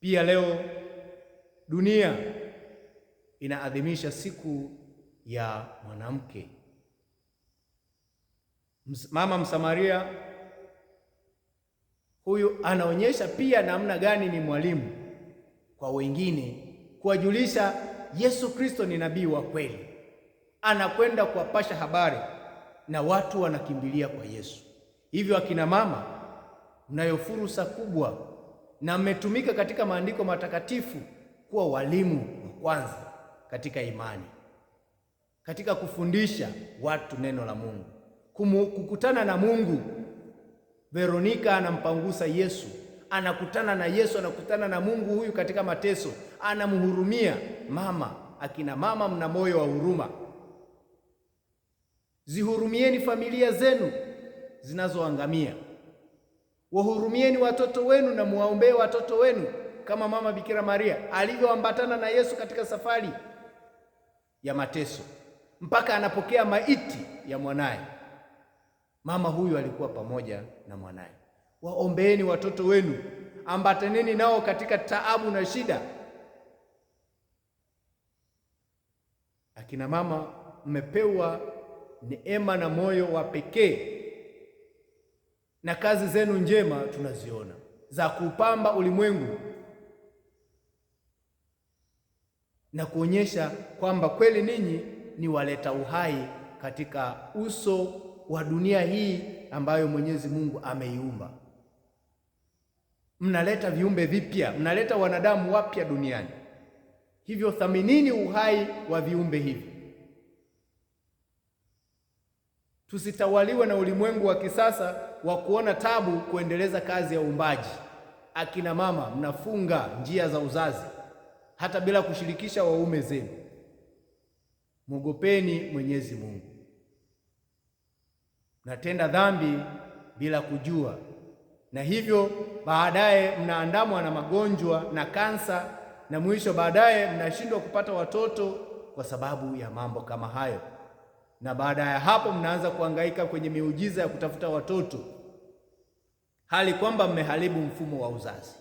Pia leo dunia inaadhimisha siku ya mwanamke. Mama Msamaria huyu anaonyesha pia namna gani ni mwalimu kwa wengine, kuwajulisha Yesu Kristo ni nabii wa kweli. Anakwenda kuwapasha habari na watu wanakimbilia kwa Yesu. Hivyo akina mama, mnayo fursa kubwa na mmetumika katika maandiko matakatifu kuwa walimu wa kwanza katika imani, katika kufundisha watu neno la Mungu, kukutana na Mungu. Veronika anampangusa Yesu, anakutana na Yesu, anakutana na Mungu huyu katika mateso, anamhurumia mama. Akina mama, mna moyo wa huruma, zihurumieni familia zenu zinazoangamia, wahurumieni watoto wenu na muwaombee watoto wenu kama mama Bikira Maria alivyoambatana na Yesu katika safari ya mateso mpaka anapokea maiti ya mwanaye. Mama huyu alikuwa pamoja na mwanaye. Waombeeni watoto wenu, ambataneni nao katika taabu na shida. Akina mama, mmepewa neema na moyo wa pekee, na kazi zenu njema tunaziona za kupamba ulimwengu na kuonyesha kwamba kweli ninyi ni waleta uhai katika uso wa dunia hii ambayo Mwenyezi Mungu ameiumba. Mnaleta viumbe vipya, mnaleta wanadamu wapya duniani. Hivyo thaminini uhai wa viumbe hivi. Tusitawaliwe na ulimwengu wa kisasa wa kuona tabu kuendeleza kazi ya uumbaji. Akina mama, mnafunga njia za uzazi hata bila kushirikisha waume zenu. Mwogopeni Mwenyezi Mungu. Mnatenda dhambi bila kujua, na hivyo baadaye mnaandamwa na magonjwa na kansa, na mwisho baadaye mnashindwa kupata watoto kwa sababu ya mambo kama hayo. Na baada ya hapo mnaanza kuhangaika kwenye miujiza ya kutafuta watoto, hali kwamba mmeharibu mfumo wa uzazi.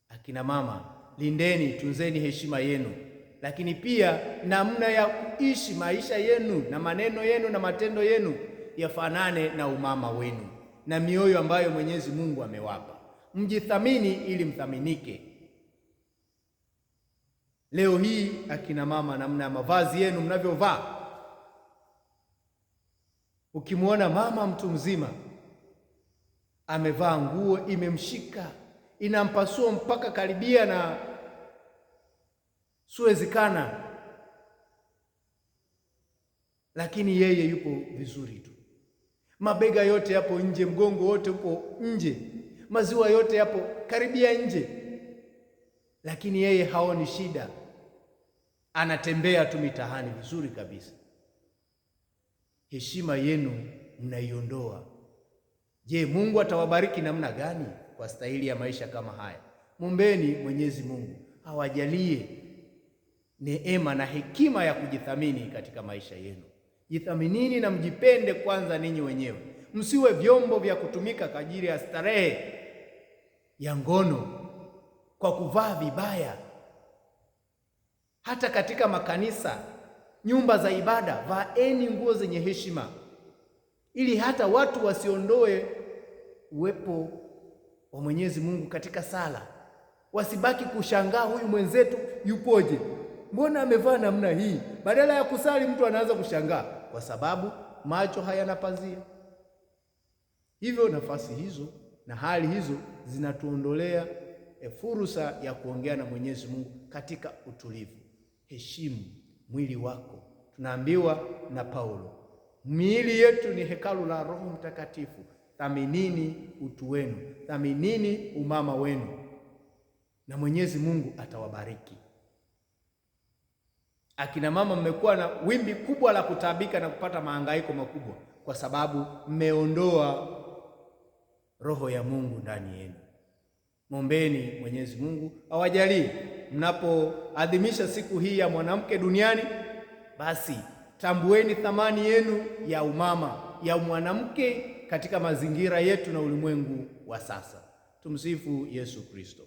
Akina mama, lindeni, tunzeni heshima yenu, lakini pia namna ya kuishi maisha yenu na maneno yenu na matendo yenu yafanane na umama wenu na mioyo ambayo Mwenyezi Mungu amewapa. Mjithamini ili mthaminike. Leo hii akina mama, namna ya mavazi yenu mnavyovaa, ukimwona mama mtu mzima amevaa nguo imemshika inampasua mpaka karibia na siwezekana, lakini yeye yupo vizuri tu, mabega yote yapo nje, mgongo wote upo nje, maziwa yote yapo karibia nje, lakini yeye haoni shida, anatembea tu mitaani vizuri kabisa. Heshima yenu mnaiondoa. Je, Mungu atawabariki namna gani kwa stahili ya maisha kama haya? Mwombeni Mwenyezi Mungu awajalie neema na hekima ya kujithamini katika maisha yenu. Jithaminini na mjipende kwanza ninyi wenyewe, msiwe vyombo vya kutumika kwa ajili ya starehe ya ngono kwa kuvaa vibaya. Hata katika makanisa, nyumba za ibada, vaeni nguo zenye heshima, ili hata watu wasiondoe uwepo wa Mwenyezi Mungu katika sala, wasibaki kushangaa huyu mwenzetu yupoje, mbona amevaa namna hii? Badala ya kusali mtu anaanza kushangaa, kwa sababu macho hayana pazia. Hivyo nafasi hizo na hali hizo zinatuondolea fursa ya kuongea na Mwenyezi Mungu katika utulivu. Heshimu mwili wako, tunaambiwa na Paulo, miili yetu ni hekalu la Roho Mtakatifu. Thaminini utu wenu, thaminini umama wenu, na Mwenyezi Mungu atawabariki. Akina mama, mmekuwa na wimbi kubwa la kutaabika na kupata mahangaiko makubwa kwa sababu mmeondoa roho ya Mungu ndani yenu. Mwombeni Mwenyezi Mungu awajalie mnapoadhimisha siku hii ya mwanamke duniani, basi tambueni thamani yenu ya umama, ya mwanamke katika mazingira yetu na ulimwengu wa sasa. Tumsifu Yesu Kristo.